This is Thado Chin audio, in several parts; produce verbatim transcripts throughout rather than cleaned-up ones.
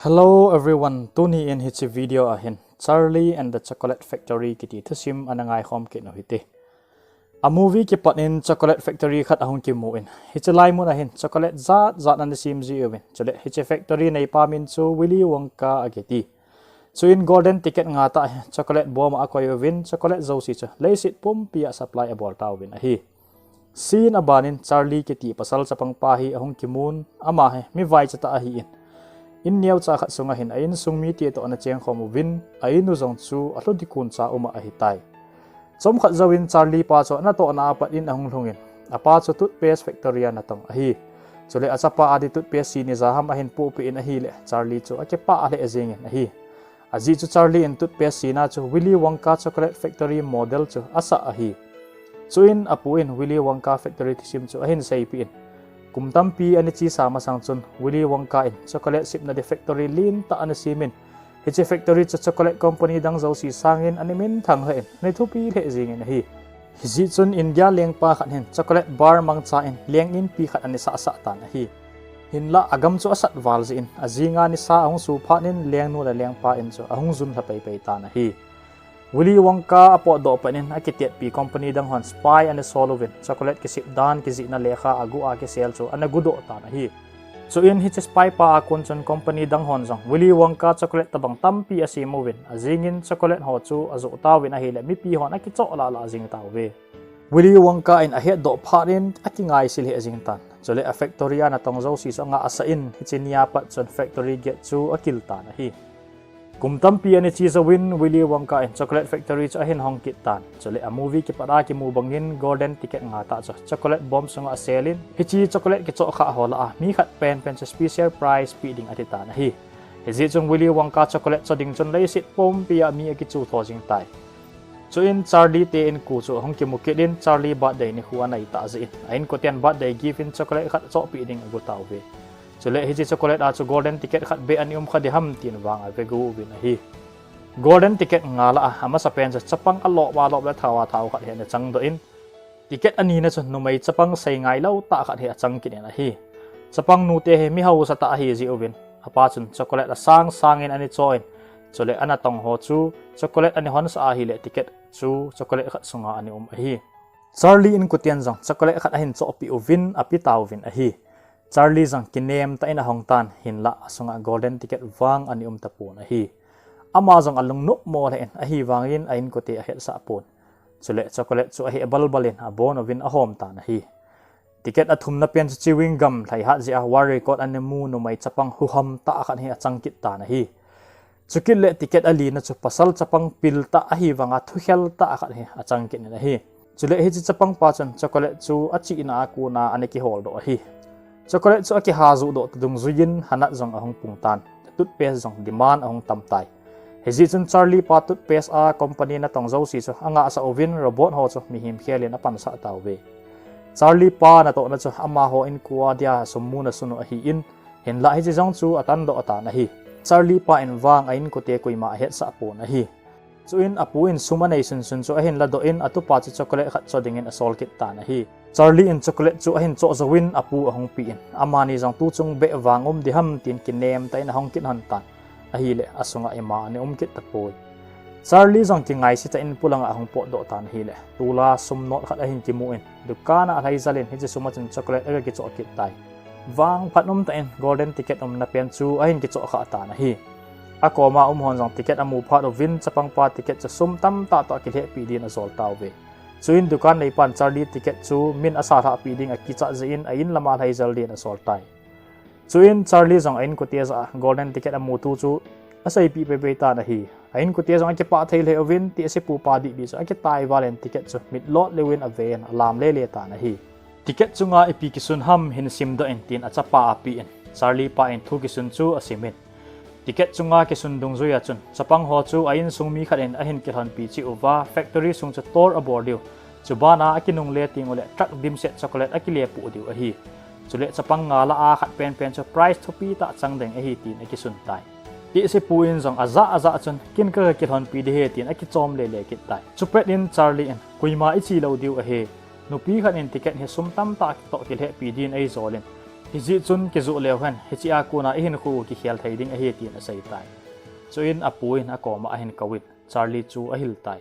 Hello everyone, tuni in hiche video a hin Charlie and the Chocolate Factory kiti thusim ana ngaikhom kit u hite. A movie kipat in chocolate factory khat ahung kimu in, hiche lai mun a hin chocolate jat jat ana sem ji uvin, chule hiche factory neipa min chu Willy Wonka akiti. Chuin golden ticket nga tah hi chocolate bom a akoi uvin, chocolate jouse chu leiset pumpi a supply abol tauvin ahi. Scene a ban in Charlie kiti pasal chapang pa hi ahung kimun, ama hi mi vaicha tah ahi in, in neocha khat sunga hin a insung mite toh ana chengkhom uvin, a in u jong chu alhu dikun cha um a ahitai. Chomkhat jouvin Charlie pa chu anatohna a pat in ahung lhung in, apa chu toothpaste factory a natong ahi. Chule achapa a di toothpaste seni ja ham ahin pohpeh in ahile, Charlie chu akipah lheh jeng in ahi. Ajeh chu Charlie in toothpaste sena chu Willy Wonka Chocolate Factory model chu asah ahi. Chuin apu in Willy Wonka Factory thusim chu ahin seipeh in, kum tampi ana chesa masang chun Willy Wonka in chocolate sepna di factory lentah ana sem in, hiche factory chu chocolate company dang jouse sangin ana minthang lheh in, ana thupi lheh jeng in ahi. Hijeh chun India lengpa khat hin chocolate bar mangcha in leng inpi khat ana sahsah tan ahi. Hinlah agam chu asat val jeh in, ajinga nisa ahung su phat in lengnu le lengpa in chu ahung jun lha peipei tan ahi. Willy Wonka apotdoh pat in akitetpi company dang hon spy ana sol uvin, chocolate kisep dan kijihna lekha agu a kisel chu ana gudoh tan ahi. Chuin hiche spy pa a kon chun company dang hon jong Willy Wonka chocolate tobang tampi asem uvin, ajingin chocolate ho chu ajoh tauvin ahile mipi hon akichoh lahlah jeng tauve. Willy Wonka in ahetdoh phat in akingaise lheh jeng tan. Chule a factory a natong jouse chu angahsah in, hiche nia pat chun factory gate chu akil tan ahi. Kum tampi ana che jouvin Willy Wonka in chocolate factory chu ahin hong kit tan. Chule a movie kipat a kimu bangin golden ticket nga tah chu chocolate bom sunga asel in, hiche chocolate kichoh khah ho lah a mi khat penpen chu special prize pe ding ati tan ahi. Hijeh chun Willy Wonka chocolate cho ding chun leiset pumpi a mi akichu tho jeng tai. Chuin Charlie te inko chu ahung kimu kit in, Charlie birthday nikho anai tah jeh in, a inkoten birthday gift in chocolate khat achohpeh ding ago tauve. Chule hiche chocolate a chu golden ticket khat beh ana um kha ding ham tin vang ave go uvin ahi. Golden ticket nga lah a amasapen chu chapang alop alop le thao a thao khat hi ana changdoh in, ticket anina chu numei chapang seingailou tah khat hi achang kit in ahi. Chapang nute hi mi hausa tah ahi jeh uvin, apa chun chocolate asang sangin ana cho in, chule anatong ho chu chocolate ana honsah ahile ticket chu chocolate khat sunga ana um ahi. Charlie inkoten jong chocolate khat ahin chohpeh uvin ape tauvin ahi. Charlie jong kinem tah in ahong tan, hinlah asunga golden ticket vang ana um tapon ahi. Ama jong alungnopmo lheh in, ahivangin a inkote ahetsah pon. Chule chocolate chu ahe balbal in abon uvin ahom tan ahi. Ticket athumna pen chu chewing gum lhaihat jeh a world record ana mu numei chapang huham tah khat hi achang kit tan ahi. Chukit le ticket alina chu pasal chapang pil tah ahivanga thukhel tah khat hi achang kit in ahi. Chule hiche chapang pa chun chocolate chu achihna a kona ana kiholdoh ahi. Chocolate chu akiha joh doh ta dungjuiyin hanat jong ahung pung tan, toothpaste jong demand ahung tam tai. Hijeh chun Charlie pa toothpaste a company natong jouse chu angahsah uvin robot ho chu mihem khel in apansah tauve. Charlie pa natohna chu amaho inko a dia sum muna sun u ahin, hinlah hiche jong chu atandoh tan ahi. Charlie pa in vang a inkote koima ahetsah pon ahi. Chuin apu in sum anei sunsun chu ahin ladoh in, atupa chu chocolate khat cho dingin asol kit tan ahi. Charlie in chocolate chu ahin choh jouvin apu ahung pe in, amani jong tuchung beh vang um ding ham tin kinem tah in ahong kit lhon tan. Ahile asunga ima ana um kit tapoi. Charlie jong kingaise tah in polanga ahung potdoh tan ahile, tola sum note khat ahin kimu in, dukan a alhaijal in hiche sum a chun chocolate aga kichoh kit tai. Vangphat umtah in golden ticket umna pen chu ahin kichoh khah tan ahi. Akoma um hon jong ticket amu phat uvin chapang pa ticket chu sum tamtah toh akilhehpeh din ajol tauve. Chuin dukan neipan Charlie ticket chu min asalhahpeh ding akichat jeh in a in lama alhaijal din asol tai. Chuin Charlie jong a inkote jah a golden ticket amu thu chu aseipeh peipei tan ahi. A inkote jong akipah thei lheh uvin, tehsepu pa dihbih chu akitai val in ticket chu mitlot leuvin ave in alam lele tan ahi. Ticket chunga ipi kisun ham hin simdoh in tin achapa apeh in, Charlie pa in thu kisun chu asim in, ticket chunga kisun dungjuia chun chapang ho chu a insung mi khat in ahin kilhonpi cheh uva, factory sung chu tour abol diu, chubana akinungle tenguleh truck dimset chocolate akilepoh diu ahi. Chule chapang nga lah a khat penpen chu prize thupi tah chang ding ahi tin akisun tai. Tehsepu in jong ajah ajah chun, ken kaga kilhonpi ding ahi tin akichom lele kit tai. Chupet in Charlie in, koima iche lou diu ahi. Nupi khat in ticket hi sum tamtah toh kilhehpi din eijol in, Hijeh chun kijoh leu hen, hichea kona ihinkho u kikhel thei ding ahi, tin asei tai. Chuin apu in akoma ahin kouvin, Charlie chu ahil tai.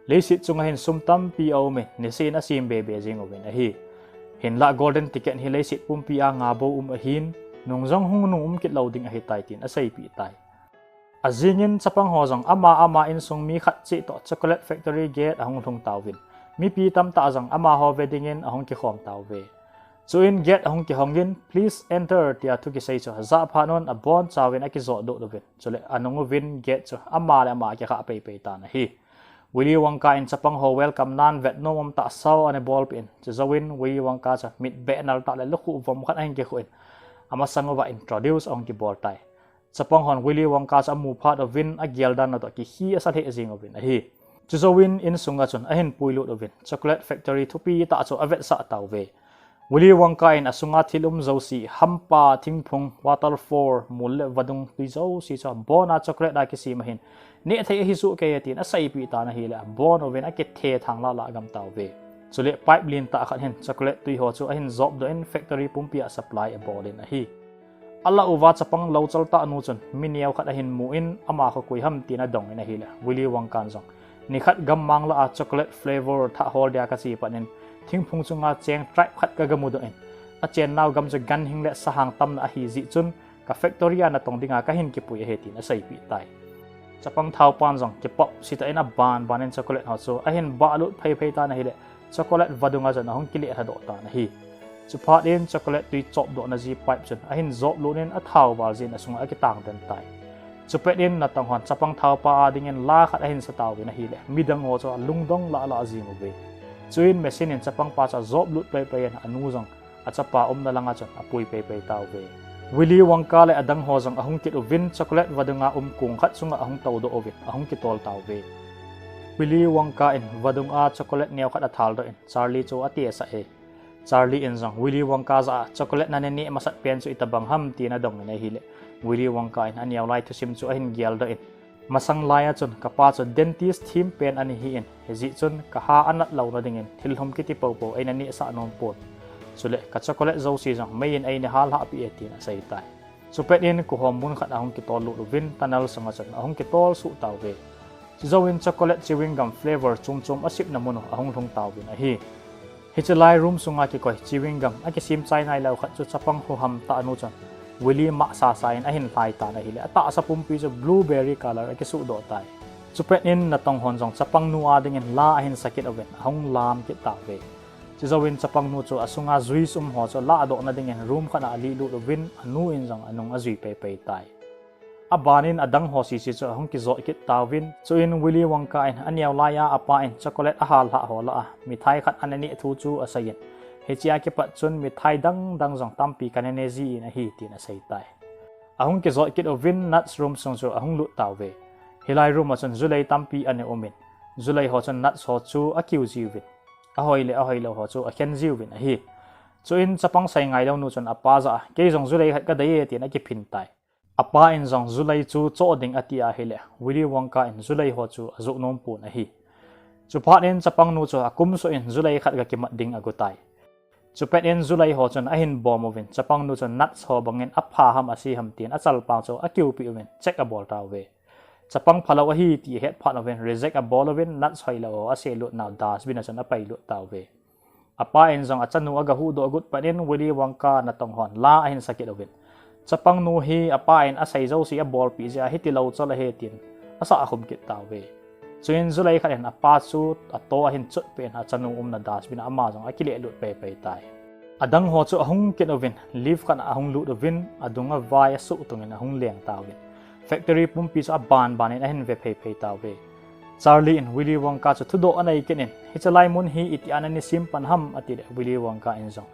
Leiset chunga hin sum tampi aumin, niseh in asem bebe jing uvin ahi. Hinlah golden ticket hi leiset pumpi a ngah bou um ahin, nung jong hung nung um kit lou ding ahitai, tin aseipeh tai. Ajingin chapang ho jong ama ama insung mi khat cheh toh chocolate factory gate ahung lhung tauvin. Mipi tamtah jong amaho ve dingin ahung kikhom tauve. Chuin gate ahung kihongin, "Please enter," tia thu kisei chu ajah phat un abonchauvin akijot doh uvin. Chule anung uvin gate chu ama le ama akikhah peipei tan ahi. Willy Wonka in chapang ho welcome nan vetnom umtah sao ana bolpeh in. Chujouvin Willy Wonka chu mit behnal tah le lukhuh vom khat ahin kikhuh in, amasang uva introduce ahung kibol tai. Chapang hon Willy Wonka chu amu phat uvin ageldan na toh kikhi asa lheh jing uvin ahi. Chujouvin insunga chun ahin puilut uvin chocolate factory thupi tah chu avetsah tauve. Willy Wonka in asunga thil um jouse, hampa, thingphung, waterfall, mol le vadung, tui jouse chu abona chocolate a kisem ahin, neh thei ahi sohkei e, tin aseipeh tan ahile, abon uvin akithe thang lah lah gam tauve. Chule pipe lentah khat hin chocolate tui ho chu ahin jop doh in factory pumpi a supply abol in ahi. Alah uva chapang louchal tah nu chun mi neo khat ahin mu in, ama kho koi ham tin adong in ahile, Willy Wonka in jong, "Nikhat gammang lah a chocolate flavor thah hol dia kache phat in, thingphung chunga cheng tribe khat kaga mudoh in, achennau gam chu ganhing le sahang tamna ahi jeh chun, ka factory a natong dinga kahin kipui ahi," tin aseipeh tai. Chapang thaopan jong kipah setah in aban ban in chocolate ho chu ahin bahlut phei phei tan ahile, chocolate vadunga chun ahung kileh lha doh tan ahi. Chuphat in chocolate tui chop dohna ji pipe chun ahin jop lut in athao val jeh in asunga akitang den tai. Chupet in natong hon chapang thaopa a dingin la khat ahin sa tauvin ahile, midang ho chu alungdong lah lah jing uve. Chuin machine in chapang pa chu ajop lut peipei in anu jong achapa umna langa chun apui peipei tauve. Willy Wonka le adang ho jong ahung kit uvin chocolate vadunga um kong khat chunga ahung toudoh uvin ahung kitol tauve. Willy Wonka in vadunga chocolate neo khat athal doh in Charlie chu atesah e. Charlie in jong Willy Wonka jah a chocolate nana neh masat pen chu itobang ham tin adong in ahile, Willy Wonka in aneo lai thusim chu ahin geldoh in, "Masang lai a chun kapa chu dentist thempen ana hi in, hijeh chun kaha anat louna dingin thil lhum kiti popo eina nehsah nom pon. Chule ka chocolate jouse jong mei in eina hallhah peh e," tin asei tai. Chupet in kihom mun khat ahung kitol lut uvin tunnel sunga chun ahung kitol suh tauve. Chujouvin chocolate chewing gum flavor chom chom asipna mun u ahung lhung tauvin ahi. Hiche lai room sunga kikoi chewing gum akisem chai nailou khat chu chapang huham tah nu chun Willy mah sasa in ahin lhai tan ahile, atahsa pumpi chu blueberry color akisuh doh tai. Chupet in natong hon jong chapang nu a dingin la ahin sa kit uvin ahung lam kit tauve. Chujouvin chapang nu chu asunga juice um ho chu lahdohna dingin room khat a alih lut uvin anu in jong anung ajui peipei tai. Aban in adang ho sese chu ahung kijot kit tauvin, chuin Willy Wonka in aneo lai a apa in chocolate ahallhah ho lah a mithai khat ana neh thu chu asei in, "Hichea kipat chun mithai dang dang jong tampi kana neh ji in ahi," tin asei tai. Ahung kijot kit uvin nuts room sung chu ahung lut tauve. Hilai room a chun julei tampi ana um in, julei ho chun nuts ho chu akiu jiuvin, ahoi le ahoilou ho chu akhen jiuvin ahi. Chuin chapang sei ngailou nu chun apa jah a, "Kei jong julei khat kadei e," tin akiphin tai. Apa in jong julei chu choh ding ati ahile, Willy Wonka in julei ho chu ajoh nom pon ahi. Chuphat in chapang nu chu akum soh in julei khat ga kimat ding ago tai. Chupet in julei ho chun ahin bom uvin, chapang nu chun nuts ho bangin apha ham ase ham tin achalpang chu akiupeh uvin check abol tauve. Chapang phalou ahi ti ahet phat uvin reject abol uvin nuts hoilou ho aselut nau dustbin a chun apailut tauve. Apa in jong achanu aga huhdoh agot phat in Willy Wonka natong hon la ahin sa kit uvin, chapang nu hi apa in asei jouse abolpeh jeh a hiti louchal ahi tin asah khum kit tauve. Chuin julei khat in apa chu ato ahin chotpeh in achanu umna dustbin a ama jong akilehlut peipei tai. Adang ho chu ahung kit uvin, lift khat a ahung lut uvin, adunga vai asuh tungin ahung leng tauvin, factory pumpi chu aban ban in ahin ve phei phei tauve. Charlie in Willy Wonka chu thudoh anei kit in, "Hiche lai mun hi itia nana sem pan ham?" atile, Willy Wonka in jong,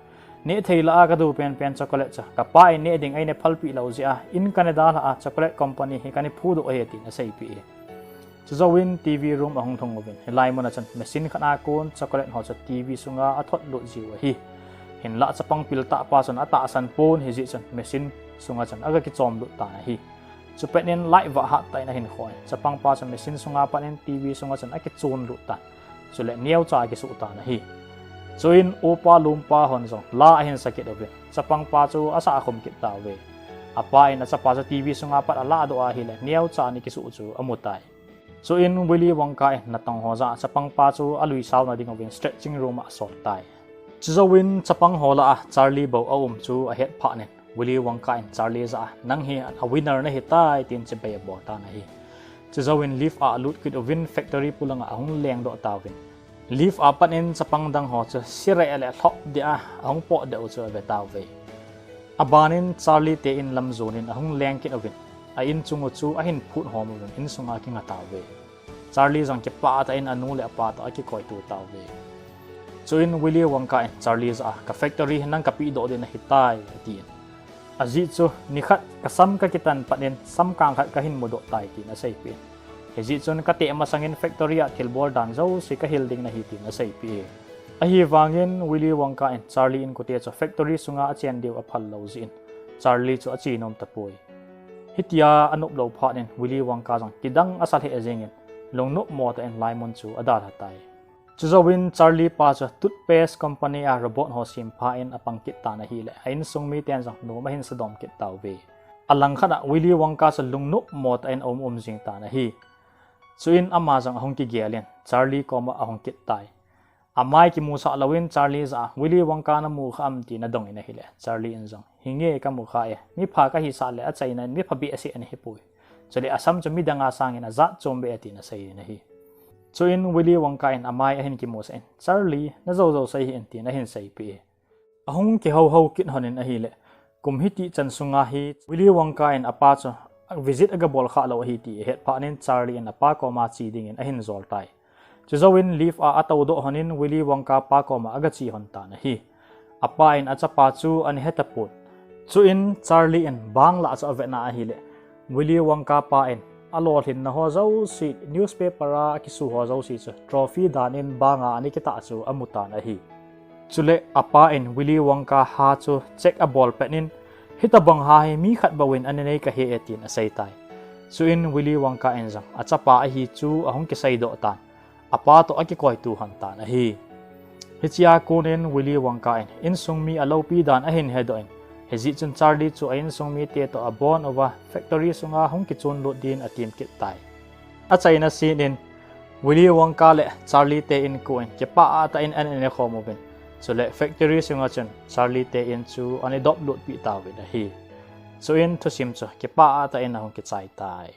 "Neh thei lah a kadu penpen chocolate chu kapa in neh ding eina phalpeh lou jeh a in kana dalhah a, chocolate company hi kana phudoh ahi," tin aseipeh e. Chujouvin TV room ahung lhung uvin, hilai mun a chun machine khat a kon chocolate ho chu TV sunga athot lut jiu ahi. Hinlah chapang pil tah pa chun atahsan pon, hijeh chun machine sunga chun aga kichom lut tan ahi. Chupet in light vah hattah in ahin kho in, chapang pa chu machine sunga pat in TV sunga chun akichon lut tan. Chule neocha akisuh tan ahi. Chuin upa lumpa hon jong la ahin sa kit uvin, chapangpa chu asah khum kit tauve. Apa in achapa chu TV sunga pat alahdoh ahile, neocha ana kisuh chu amu tai. Chuin Willy Wonka in natong ho jah a chapangpa chu alui sauna ding uvin stretching room a asol tai. Chujouvin chapang ho lah a Charlie bou aum chu ahet phat in, Willy Wonka in Charlie jah a, "Nang hi a winner nahi tai," tin chibai abol tan ahi. Chujouvin lift a alut kit uvin factory polanga ahung lengdoh tauvin, lift a pat in chapang dang ho chu sireh le lhop deh a ahung potdoh u chu ave tauve. Abanin Charlie te in lam jonin ahung leng kit uvin, a inchung u chu ahin phut hom uvin, insunga akinga tauve. Charlie jong kipah tah in anu le apa toh akikoitu tauve. Chuin Willy Wonka in Charlie jah a, "Ka factory hi nang kapehdoh ding nahi tai," atin. Ajeh chu, "Nikhat kasam kakitan phat in samkang khat kahin mudoh tai," tin aseipeh in. "Hijeh chun kateh masangin factory a thilbol dan jouse kahil ding nahi," tin aseipeh e. Ahivangin Willy Wonka in Charlie inkote chu factory sunga achen diu aphal lou jeh in, Charlie chu ache nom tapoi. Hitia anop lou phat in Willy Wonka jong kidang asa lheh jengin, lungnop mo tah in laimun chu adalha tai. Chujouvin Charlie pa chu toothpaste company a robot ho sempha in apang kit tan ahile, a insung miten jong nom ahin sadom kit tauve. Alangkhat a Willy Wonka chu lungnop mo tah in aum um jing tan ahi. Chuin ama jong ahung kigel in Charlie koma ahung kit tai. Amai kimusah louvin Charlie jah a, "Willy Wonka namu kha am?" tin adong in ahile, Charlie in jong, "Hinge, kamu kha e. Mipha kahisah le achaina in mipha behseh ana hipoi. Chule asam chu midang a sangin ajat chom beh e," tin asei in ahi. Chuin Willy Wonka in amai ahin kimusah in, "Charlie, najou jou sei hih in," tin ahin seipeh e. Ahung kihouhou kit lhon in ahile, kum hitih chan sunga hi Willy Wonka in apa chu visit agabol khah lou ahi ti ahet phat in Charlie in apa koma che dingin ahin jol tai. Chujouvin lift a atoudoh lhon in Willy Wonka pa koma agache lhon tan ahi. Apa in achapa chu ana he tapon. Chuin Charlie in bang lah chu avetna ahile, Willy Wonka pa in alolhinna ho jouse, newspaper a akisu ho jouse chu trophy dan in banga ana kitah chu amu tan ahi. Chule apa in Willy Wonka ha chu check abol pet in, "Hitobang ha hi mi khat bou in ana nei kahe e," tin asei tai. Chuin Willy Wonka in jong achapa ahi chu ahung kiseidoh tan, apa toh akikoitu lhon tan ahi. Hichea konin Willy Wonka in insung mi aloupi dan ahin hedoh in, hijeh chun Charlie chu a insung mite toh abon uva factory sunga hung kichon lut din atem kit tai. Achaina scene in Willy Wonka le Charlie te inko'n kipah tah in ana nekhom uvin, chule factory sunga chun Charlie te in chu ana dop lutpeh tauvin ahi. Chuin thusim chu kipah tah in ahung kichai tai.